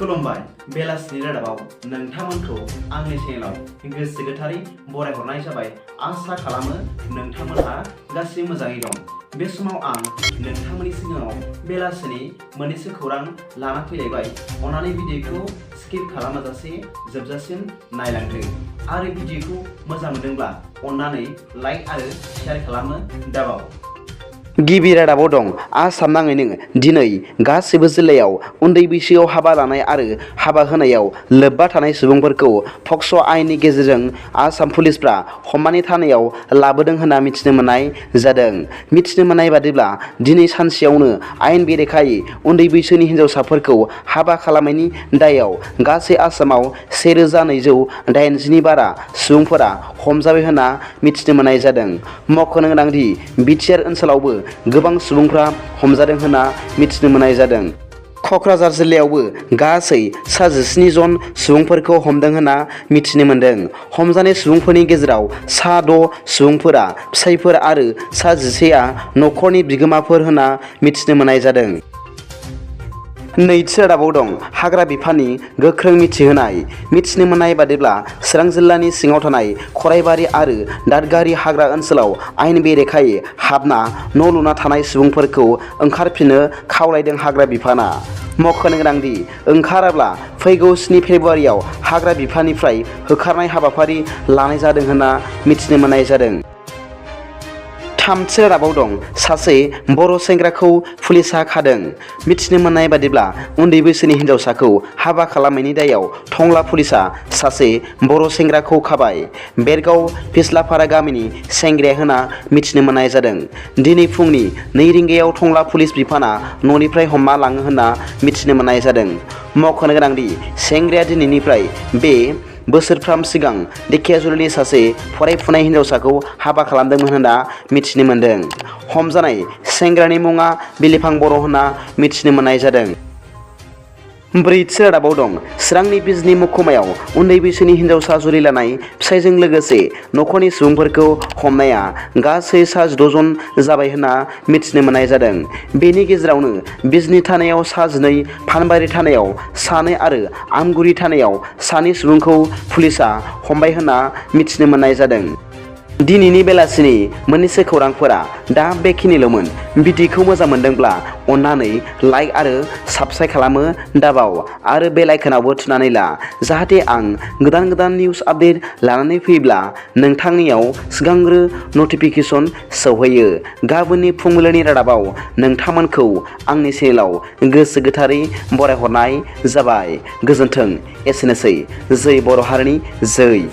खुलुमबाय बेलासिनि रादाबाव नोंथांमोनखौ आंनि चेनेलाव गोसो गोथारै बरायहरनाय जाबाय। आसा खालामो नोंथांमोनहा गासै मोजाङै दं। बे समाव आं नोंथांमोननि सिगाङाव बेलासिनि मोननैसो खौरां लाना फैलायबाय। अन्नानै भिडिअखौ स्किप खालामाजासे जोबजासिम नायलांदो आरो भिडिअखौ मोजां मोनदोंब्ला अन्नानै लाइक आरो शेयार खालामनो दाबाव। गिबि रादाबाव दं आसाम नाङैनो दिनै गासैबो जिल्लायाव उन्दै बैसोआव हाबा लानाय आरो हाबा होनायाव लोब्बा थानाय सुबुंफोरखौ पक्स' आयेननि गेजेरजों आसाम पुलिसफ्रा हमनानै थानायाव लाबोदों होनना मिथिनो मोननाय जादों। मिथिनो मोननाय बादिब्ला दिनै सानसेयावनो आयेन बेरेखायै उन्दै बैसोनि हिन्जावसाफोरखौ हाबा खालामनायनि दायाव गासै आसामाव 1280नि बारा सुबुंफोरा हमजाबाय होनना मिथिनो मोननाय जादों। मख'नो गोनांदि बिटिआर ओनसोलावबो गोबां सुबुंफ्रा हमजादों होनना मिथिनो मोननाय जादों। क'क्राझार जिल्लायावबो गासै 17 जन सुबुंफोरखौ हमदों होनना मिथिनो मोनदों। हमजानाय सुबुंफोरनि गेजेराव 6 सुबुंफोरा फिसायफोर आरो 11आ नखरनि बिगोमाफोर होनना मिथिनो मोननाय जादों। नैथि रादाबाव दं हाग्रा बिफाननि गोख्रों मिथिहोनाय। मिथिनो मोननाय बादिब्ला चिरां जिल्लानि सिङाव थानाय खराइबारि आरो दादगारि हाग्रा ओनसोलाव आयेन बेरेखायै हाबना न' लुना थानाय सुबुंफोरखौ ओंखारफिननो खावलायदों हाग्रा बिफाना। मख'नो गोनांदि ओंखाराब्ला फैगौ 7 फेब्रुवारियाव हाग्रा बिफाननिफ्राय होखारनाय हाबाफारि लानाय जादों होनना मिथिनो मोननाय जादों। थामथि रादाबाव दं सासे बर' सेंग्राखौ पुलिसआ खादों। मिथिनो मोननाय बादिब्ला उन्दै बैसोनि हिन्जावसाखौ हाबा खालामनायनि दायाव टंला पुलिसआ सासे बर' सेंग्राखौ खाबाय। बेरगाव फिस्लाफारा गामिनि सेंग्राया होनना मिथिनो मोननाय जादों। दिनै फुंनि 2 रिंगायाव टंला पुलिस बिफाना न'निफ्राय हमना लाङो होनना मिथिनो मोननाय जादों। मख'नो गोनांदि सेंग्राया दिनैनिफ्राय बे बोसोरफ्राम सिगां धेकियाजुलिनि सासे फरायफुनाय हिन्जावसाखौ हाबा खालामदोंमोन होनना मिथिनो मोनदों। हमजानाय सेंग्रानि मुङा बिलिफां बर' होनना मिथिनो मोननाय जादों। ब्रैथि रादाबाव दं चिरांनि बिजनि महकुमायाव उन्दै बैसोनि हिन्जावसा जुलि लानाय फिसायजों लोगोसे नखरनि सुबुंफोरखौ हमनाया गासै 16 जन जाबाय होनना मिथिनो मोननाय जादों। बेनि गेजेरावनो बिजनि थानायाव 12, फानबारि थानायाव 2 आरो आमगुरि थानायाव 2 सुबुंखौ पुलिसआ हमबाय होनना मिथिनो मोननाय जादों। दिनैनि बेलासिनि मोननैसो खौरांफोरा दा बेखिनिल'मोन। भिडिअखौ मोजां मोनदोंब्ला अन्नानै लाइक आरो साबस्क्राइब खालामनो दाबाव आरो बेल आइकनावबो थुनानै ला, जाहाथे आं गोदान निउस आपडेट लानानै फैयोब्ला नोंथांनियाव सिगांग्रो नटिफिकेसन सौहैयो। गाबोननि फुंबिलिनि रादाबाव नोंथांमोनखौ आंनि चेनेलाव गोसो गोथारै बरायहरनाय जाबाय। गोजोन्थों। एसेनोसै। जै बर' हारिनि जै।